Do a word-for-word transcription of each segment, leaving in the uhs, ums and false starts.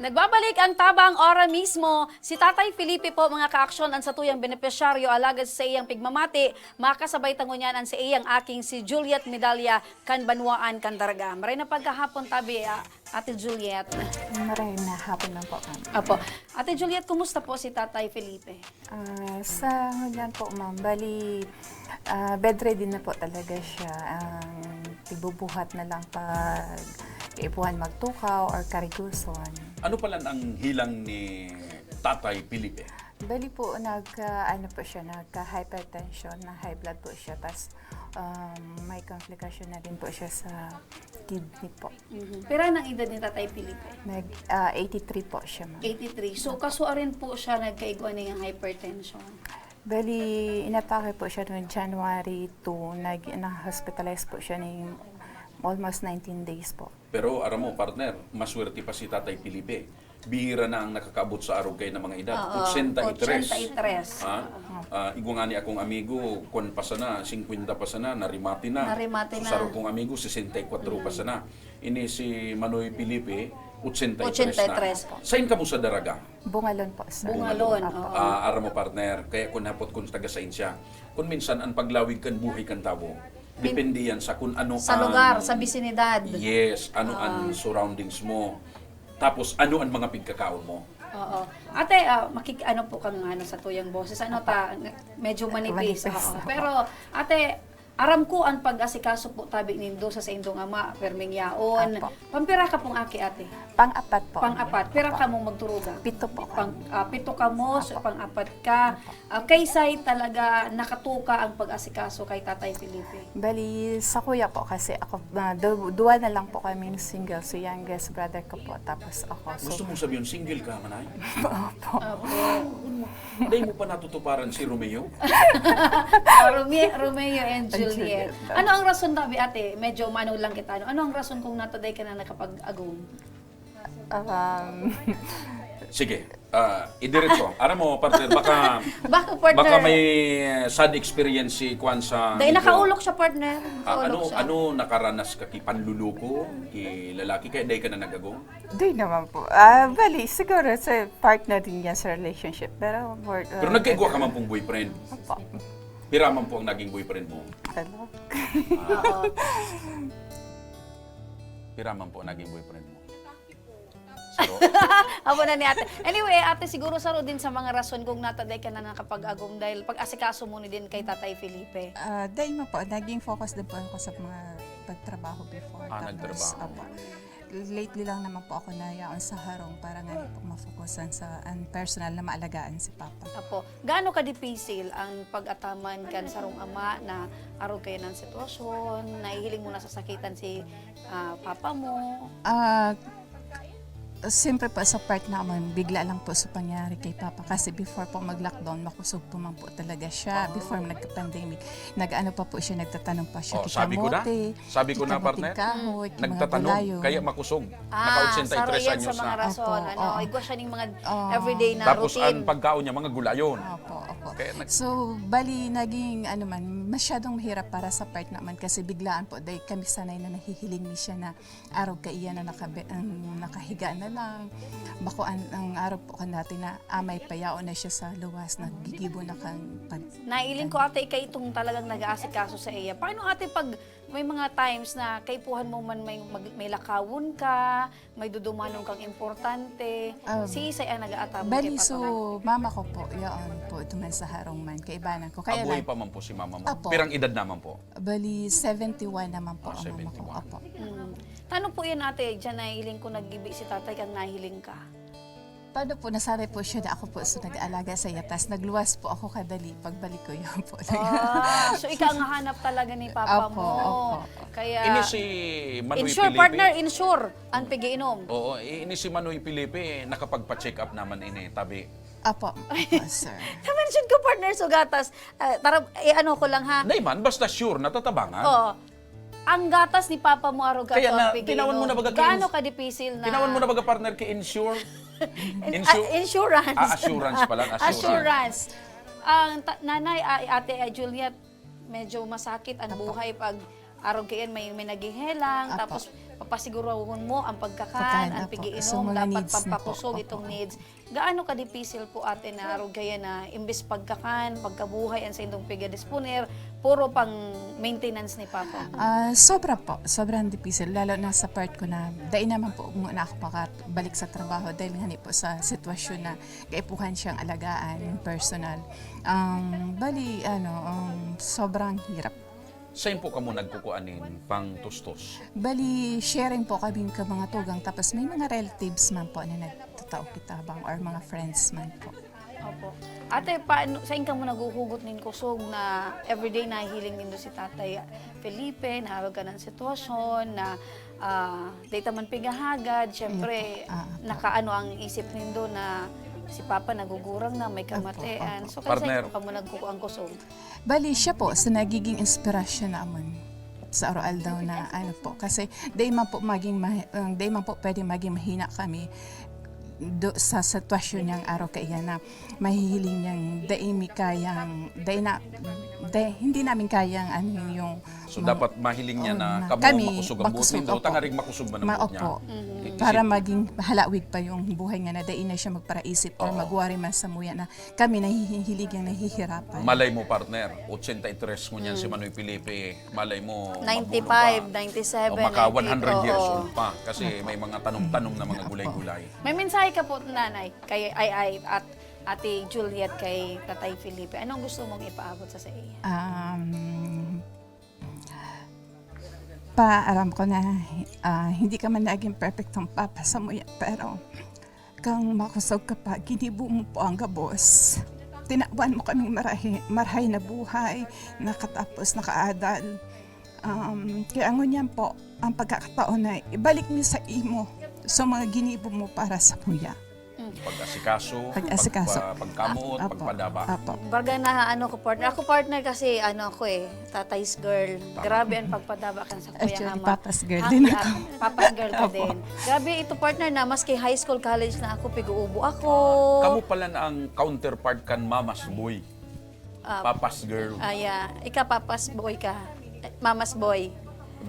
Nagbabalik ang Tabang Ora mismo. Si Tatay Felipe po, mga kaaksyon, ang satuyang benepisyaryo, alagad sa iyang pigmamati, makasabay ta ngunyan an sa iyang aking si Juliet Medalla kan Banwaan kan Daraga. Maray na pagkahapon, tabi, ah, Ate Juliet. Maray na hapon lang po, ma'am. Apo. Ate Juliet, kumusta po si Tatay Felipe? Ah, sa ngunyan po, ma'am, bali, ah, bedridden na po talaga siya. Ang tigbubuhat na lang pag kaipuhan magtukaw or kariguson. Ano pala ang hilang ni Tatay Felipe? Bali po, nagka, ano po siya, nagka-hypertension, na high blood po siya. Tapos, um, may complication na rin po siya sa kidney po. Mhm. Pira nang edad ni Tatay Felipe? Nag, ah, eighty-three po siya, ma'am. eighty-three. So, kasua rin po siya nagkaigwa ning hypertension. Bali, inatake po siya noong January two. Nag, na-hospitalize po siya ng almost nineteen days po. Pero aram mo, partner, maswerte pa si Tatay Felipe. Bihira na ang nakakaabot sa arog kayo ng mga edad. Oo, Ochenta y tres. ochenta y tres. Ha? Ah, igwa nga ni akong amigo, kwan pa sana, singkwenta pa sana, narimati na. Narimati na. Sa arog kong amigo, sesenta y kwatro pa sana. Ini si Manoy Felipe, ochenta y tres na. Ochenta y tres. Sain kamo sa Daraga? Bungalon po, sir. Bungalon, Apo. oo. Ah, aram mo, partner, kaya kung hapot kung taga sain siya, kung minsan ang paglawig kan buhay kan tawo, depende yan sa kung ano Sa ang lugar, sa bisinidad. Yes, ano ang surroundings mo. Tapos ano ang mga pigkakaon mo. Oo. Ate, ah, makik ano po kang ano sa tuyang boses? Ano ta, medyo manipis. Manipis. Oo. Pero, ate, aram ko ang pag-asikaso po tabi nindo sa saindong ama, perming yaon. Apo. Pampira ka pong aki, ate? Pang-apat po. Pang-apat. Pira ka mong magturuga? Pito po. Pang, ah, pito ka mo, so pang-apat ka. Ah, kay say talaga nakatuka ang pag-asikaso kay Tatay Felipe? Bali, sa kuya po kasi ako, ah, du- duwa na lang po kami single. So, youngest brother ko po, tapos ako. So, Gusto mong sabihin, single ka, manay? Opo. Dahil mo pa natutuparan si Romeo? Ah, Romeo, Romeo and Juliet. Juliet. Ano ang rason tabi, ate? Medyo mano lang kita. No? Ano ang rason kung nataday ka na nakapag-agom? Um, Sige, ah, idiretso. Aram mo, partner, baka, Baka, partner. baka may sad experience si Kwan sa... Dahil medyo- nakaulok siya, partner. Ah, Nakaulok ano, siya. Ano nakaranas ka ki panluluko, ki lalaki, kaya dahil ka na nag-agom? Di naman po. Ah, bali, siguro sa partner din niya sa relationship. Pero more, Pero nagkaigwa ka man pong boyfriend. Opo. Pira man po ang naging boyfriend mo? Ano? Oo. Pira man po ang naging boyfriend mo? Amo na ni ate. Anyway, ate, siguro saro din sa mga rason kung nataday ka na nakapag-agom dahil pag-asikaso mo ni din kay Tatay Felipe. Ah, dahil mo po, naging focus din po ako sa mga pagtrabaho before. Ah, Tapos, nagtrabaho. Opo. Lately lang naman po ako nayaon sa harong para nga po mafokusan sa ang personal na maalagaan si Papa. Apo, gaano ka dipisil ang pag-ataman kan sarong ama na arog kayo ng sitwasyon, nahihiling mo nasasakitan si ah, papa mo? Ah, siyempre po sa part naman, bigla lang po sa pangyari kay Papa. Kasi before po mag-lockdown, makusog po man po talaga siya. Before nagka-pandemic, nag-ano pa po siya, nagtatanom pa siya. Oh, sabi ko na. Kikamote, Sabi ko na, kikamoting partner. Kahoy, mga Nagtatanom, gulayon. Kaya makusog. Ah, Naka-ochenta y tres saro yan anyos sa mga na. Rason. Opo, Ano, oo. Igwa siya ng mga Oo. everyday na Tapos routine. Ang pagkaon niya, mga gulayon. Opo, opo. Kaya nag- So, bali, naging ano man, masyadong mahirap para sa part naman kasi biglaan po, dahil kami sanay na nahihiling mi siya na arog kaiyan na nakabe, ang nakahiga na lang. Bako ang, ang arog po kan dati na amay payaon na siya sa luwas, nagigibo na kan pag... Nailing ko, ate, ikaw itong talagang nag-aasikaso sa iya. Paano, ate, pag may mga times na kaipuhan mo man may, mag- may lakawon ka, may dudumanon kang importante, Um, si Isay ang nag-aatabo Bali, kay Papa so, Ram? mama ko po, yaon po, ito man sa harong man. Kaibanan ko. Kaya Abuhay lang, pa man po si mama mo. Apo. Pirang edad naman po? Bali, seventy-one naman po Ah, ang mama ko. seventy-one. Apo. Mm. Tano po yan, ate, diyan nahiling ko, nag-ibi si tatay kang nahiling ka. Paano po, nasanay po siya na ako po so nag-aalaga sa iya, tas nagluwas po ako kadali, pagbalik ko yun po. Ah, so ikaw ang hanap talaga ni papa Opo, mo. opo. Kaya, Ini si Manoy insure, Felipe. Partner, insure. Ang pigiinom. Oo, ini si Manoy Felipe, nakapagpa-check up naman ini, tabi. Apo, apo, sir. Na-mention ko, partner, so gatas. Ah, tara, eh, ano ko lang, ha? Hindi man, basta sure, natatabangan. Oo. Ang gatas ni Papa mo, arog ka Kaya to, na, ang pigiinom. tinawan mo na baga, Gaano King? Ka-dipisil na? Tinawan mo na baga, partner, kay insure? In- Insure? ah, insurance. Ah, assurance pala, assurance. Assurance. Ang ta- nanay, ah, ate, ah, Juliet, medyo masakit ang buhay pag Arog kaiyan may, may naghihelang, Apo. Tapos papasiguruhon mo ang pagkakan, Pagkain, ang apo. So, pigiinom, mga dapat needs na po. Pampakusog Opo. Itong needs. Gaano ka dipisil po, ate, na arog kaya na imbes pagkakan, pagkabuhay, ang sa indong pigadisponer, puro pang maintenance ni Papa? Ah, sobra po. Sobrang dipisil. Lalo na sa part ko na, dai naman po muna ako makabalik sa trabaho dahil nga ni po sa sitwasyon na kaipuhan siyang alagaan, yung personal. Ang bali, ano, ang sobrang hirap. Saan po kamo nagkukuha nin pangtustos? Bali, sharing po kami ka mga tugang, tapos may mga relatives man po na nagtatao kita bang or mga friends man po. Opo. Ate, paano, saan kamo naghuhugot nin kusog na everyday nahihiling nindo si Tatay Felipe, naharog ka ng sitwasyon na, ah, di ta man pigahagad, syempre, Opo. Ah, opo. Nakaano ang isip nindo na si Papa nagugurang na, may Opo, kamatian. Opo. So, kaya saan Partner. Kamo nagkukuha ang kusog? Bali, siya po sa nagiging inspirasyon namon sa araw-aldaw na ano po. Kasi dai man po maging mahi-, um, dai man po pwede maging mahina kami do, sa sitwasyon niyang araw kaiyan na mahihiling niyang dai mi kayang, dai na, dai, hindi namin kayang ano yung So, mga dapat mahiling niya Oo, na na kamo kami, makusog ang buot makusog, nindo, opo. Tangarig makusog man ang Ma-, buot niya. Opo. Mhm. I-, Para isin- maging halawig pa yung buhay nga na dai na siya magparaisip or Oo. Mag-worry man sa muya na kami nahihilig yang nahihirapan. Malay mo, partner, ochenta y tres ngunyan si Mm. Manoy Felipe, malay mo, Ninety-five, mabulong pa. Ninety-seven, O maka ninety-eight, one hundred years oo. Old pa, kasi Opo. may mga tanom-tanom na mga Opo. Gulay-gulay. May mensahe ka po, Nanay, kay, ay, ay, at Ate Juliet, kay Tatay Felipe. Anong gusto mong ipaabot sa, sa iya? Um, Pa, aram ko na, ah, hindi ka man naging perfectong papa sa muya, pero kang makusog ka pa, ginibo mo po ang gabos. Tinawan mo kaming marahi-, marahay na buhay, nakatapos, nakaadal. Um, kaya ngunyan po, ang pagkakataon na ibalik mi sa imo sa mga ginibo mo para sa muya. Mm. Pag-asikaso, Pag-asikaso. pagpa-, pagkamoot, Apo. Pagpadaba. Apo. Baga na ano ko, partner. Ako, partner, kasi ano ako eh, tatay's girl. Tama. Grabe ang pagpadaba kan sa kuya Actually, nga ma-, Papa's girl ha, din yeah, ako. Papa's girl ka Apo. Din. Grabe ito, partner, na maski high school, college na ako, pig-uubo ako. Kamo pala na ang counterpart kan Mama's boy. Ah, Papa's girl. Ah, yeah. Ika, Papa's boy ka. Eh, Mama's boy.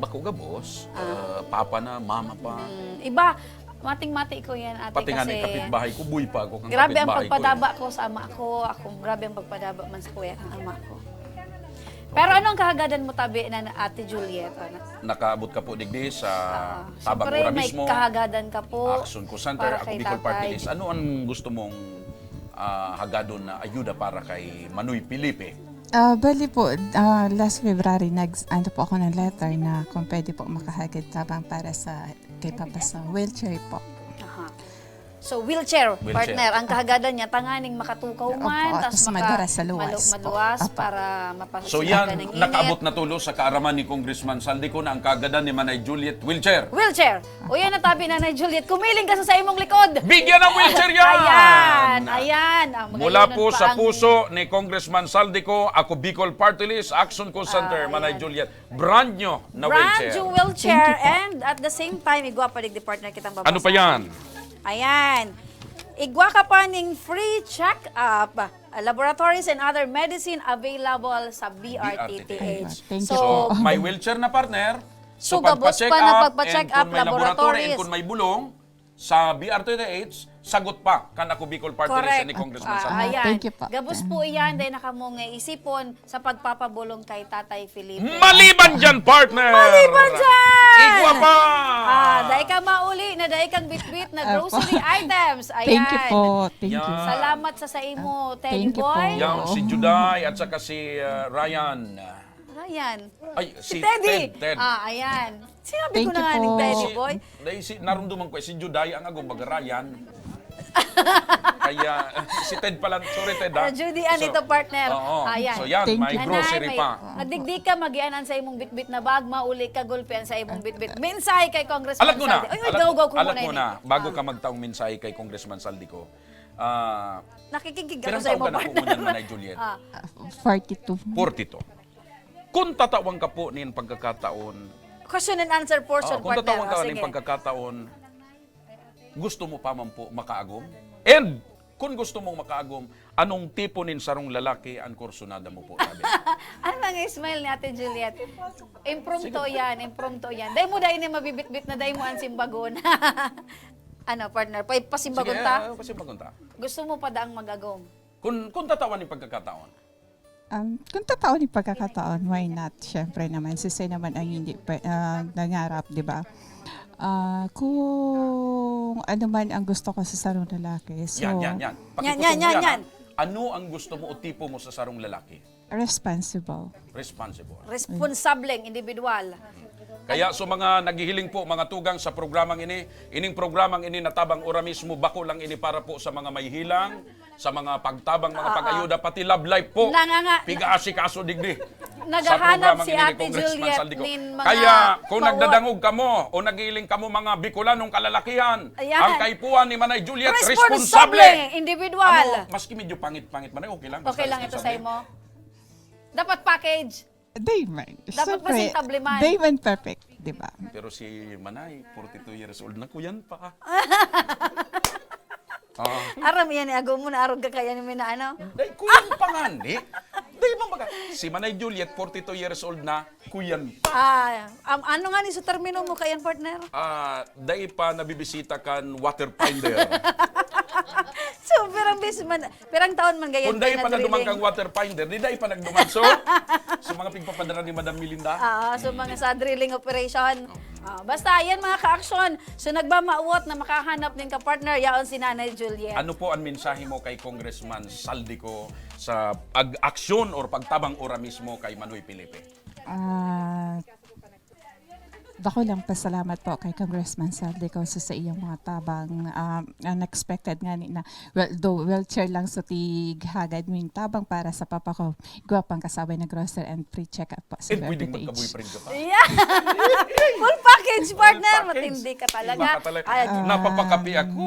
Bako gabos, Ah. ah, papa na, mama pa. Mm, iba, mating-mati ko yan, ate, Pati nga kasi ni kapitbahay ko, boy pa ako kang grabe ang kapitbahay ko, eh. Pagpadaba ko sa ama ko. Ako, grabe ang pagpadaba man sa kuya kang ama ko. Pero Okay. Anong kahagadan mo tabi na, na Ate Juliet? Ano? Nakaabot ka po digdi sa Ah, tabang siyempre, oras may mismo. Kahagadan ka po Action ko Center, para ako kay Bicol Party tatay. List. Ano ang gusto mong ah, hagadon na ayuda para kay Manoy Felipe? Ah, bali po, ah, last February, nag-, ano po ako ng letter na kung pwede po makahagad tabang para sa, kay Papa sa wheelchair po. Aha. So, wheelchair, Wheelchair. Partner, ang kahagadan niya, tanganing makatukaw Opo, man, tas tas maka-, madura sa luwas malu-, po. Maluwas Opo. Para mapasisiyagan So, yan, ng init. Nakaabot na tulo sa kaaraman ni Congressman Saldico na ang kahagadan ni Manay Juliet, wheelchair. Wheelchair. O yan, natabi, Nanay Juliet. Kumiling ka sa, sa imong likod. Bigyan ng wheelchair yan! Ayan, ayan. Ah, mula po sa puso ni Congressman Saldico, ako Bicol Party List, Action Call Center, Manay Juliet. Brand new na wheelchair. Brand new wheelchair. Thank you po. And at the same time, igwa pa digdi, partner, kitang babasa. Ano pa yan? Ayan. Igwa ka pa ning free check-up, ah, laboratories and other medicine available sa B R T T H. B R T T H. Thank you po. So, may wheelchair na, partner. So, gabos pa na pagpa-check up, laboratories. So, pagpa-check up, and kung may laboratory, and kung may bulong, sa B R T T H, sagot pa kan Ako Bicol Party List ni Congressman Saldico. Correct. Ah, ayan. Thank you po. Gabos po iyan, dahil nakamong isipon sa pagpapabulong kay Tatay Felipe. Maliban dyan, partner! Maliban dyan! Igwa pa! Ah, dai ka mauli na dai kang bitbit na grocery items. Ayan. Thank you po. Thank you. Yan. Salamat sa, sa imo, Teddy Boy. Thank you po. Yan, si Juday at saka si, ah, Ryan. Ryan. Ay, si Teddy. Si Ted, Ted. Ah, ayan. Sinabi ko na nga ni Teddy Boy. Thank you po. Si, dahil si, narumduman ko, eh, si Juday ang agong baga Ryan. Kaya, si Ted pala, sorry, Ted, ha? Ah, Judy, anito, partner. Oo. Ayan. So, yan, may grocery pa. Nanay, may, magdigdi ka, magianan sa imong bitbit na bag, mauli ka, gulpian sa imong bitbit. Mensahe kay Congressman Saldi. Alat mo na. Ay, ay, gawgaw ko muna ini. Alat mo na. Bago ka magtaong mensahe kay Congressman Saldico. Ah, nakikinig ako sa imo, partner. Pirang taon ka na po ngunyan, Manay Juliet? Ah. Ah, forty-two. Forty-two. Kung tatawan ka po nin pagkakataon, Question and answer portion, partner. Oh, kung tatawan ka nin pagkakataon, gusto mo pa man po makaagom? And Kun gusto mong makaagom, anong tipo nin sarong lalaki an kursunada mo po, sabi? Ano nga smile ni Ate Juliet? Impromptu yan, impromptu yan. Dahil mo dahil na mabibitbit na dahil mo ang simbagon. Ano, partner? Pa, pasimbagon Sige, ta? Ah, pasimbagon ta. Gusto mo pa daang mag-agom? Kung, kung tatawan yung pagkakataon. Um, kung totoo ni pagkakataon, why not? Siyempre naman, sisay naman ang hindi pa, ah, nangarap, di ba? Ah, kung ano man ang gusto ko sa sarong lalaki. So, Yan, yan, yan. Pakikutok Yan, yan, mo yan, ha. yan. Ano ang gusto mo o tipo mo sa sarong lalaki? Responsible. Responsible. Responsableng individual. Kaya sa mga naghihiling po, mga tugang sa programang ini, ining programang ini natabang ora mismo, bako lang ini para po sa mga may hilang, sa mga pagtabang, mga Ah, pag-ayuda, pati love life po. Nanganga- Piga-asikaso digdi. Naghahanap Sa programang si ini ni Ate Congressman Juliet Saldico. nin mga Kaya kung pao- nagdadangog kamo o naghihiling kamo mga Bicolano kalalakihan, Ayan. Ang kaipuhan ni Manay Juliet, Responsable, responsable. Individual. Ano, maski medyo pangit-pangit man, okay lang. Basta Okay lang ito sa responsable. imo. Dapat package. Day man. Dapat Siyempre, presentable man. Day man perfect, di ba? Pero si Manay, forty-two years old na, kuyan pa. Ah. Aram yan, eh, agom mo na arog ka kaya ni na ano. Day, kuyan pa nga ni. Day, bang baga, si Manay Juliet, forty-two years old na, kuyan pa. Ah, am- ano nga ni sa termino mo kayan, partner? Ah, day pa nabibisita kan water finder. So, pirang bis man, pirang taon man ganyan. Kung day pa na naduman drilling. Kang water finder, di day pa nagduman. So, sa mga pigpapadara ni Madam Melinda. Ah, so mga sa drilling operation. Ah, basta, yan mga ka-action. So, nagmamawot na makahanap din ka partner, yaon si Nanay Juliet. Ano po ang mensahe mo kay Congressman Saldico sa pag-aksyon or pagtabang ora mismo kay Manoy Felipe? Ah, dako lang pasalamat po kay Congressman Saldico sa, sa iyang mga tabang. Ah, unexpected nga ni na, well, though wheelchair lang sa tighagad ming tabang para sa papa ko. Igwa pang kasabay na grocery and free check-up po sa Eh, pwedeng W P H. magka-boyfriend ka pa. Yeah. Full package, partner. Full package. Matindi ka Iba talaga. ka talaga. Ay, Napapakapi ako.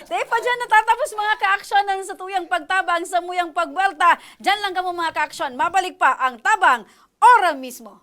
Dahil pa dyan natatapos mga ka-action ang sa tuyang pagtabang sa muyang pagbuelta. Dyan lang kamo mga ka-action. Mabalik pa ang tabang ora mismo.